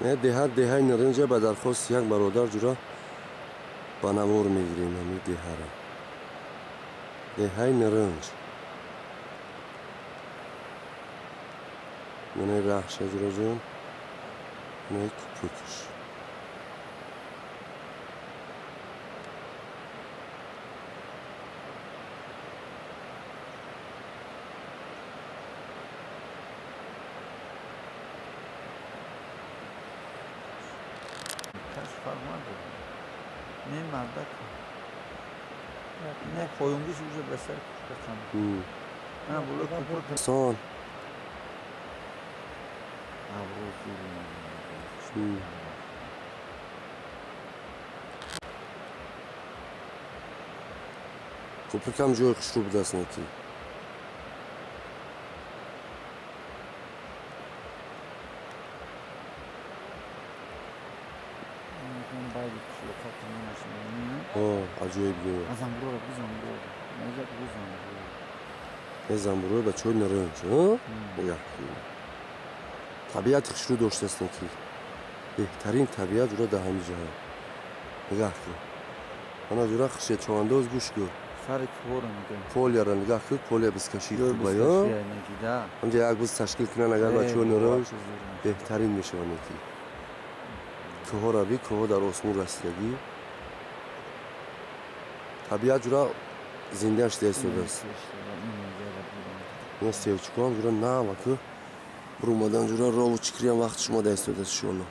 Деҳа деҳаи Норинҷа ба дархости як бародар ҷура ба навор мегирем ҳамин деҳаро. Деҳаи Норинҷ. Манаи раҳша ҷураҷон, манаи купрукш. Не мардак. Не қоюнгиш уже ба сар кушкасан. Ана була купрук. Сон. Купрукам ҷои хушрӯ будааст неки. Аҷоиб гӯё. Замбуро бачаҳои Норинҷ. Табиати хушрӯ доштааст неки. Беҳтарин табиат ҷура дар ҳамин ҷаҳон. Нигаҳ кун. Ана ҷура хушечовандоз гӯш кун. Сари кӯҳро нигоҳ. Поляро нигаҳ кун, поля бизкашии хуба ё. Ҳамҷа як буз ташкил кунанд агар бачаҳои Норинҷ беҳтарин мешаванд неки. Кӯҳҳоро би, кӯҳҳо дар осмон расидагӣ. Табиат ҷура зинда шуда истодааст. Ина севчикоам ҷура нава ку бурумадан ҷура рову чикриам вақти шумо да истодааст шуно.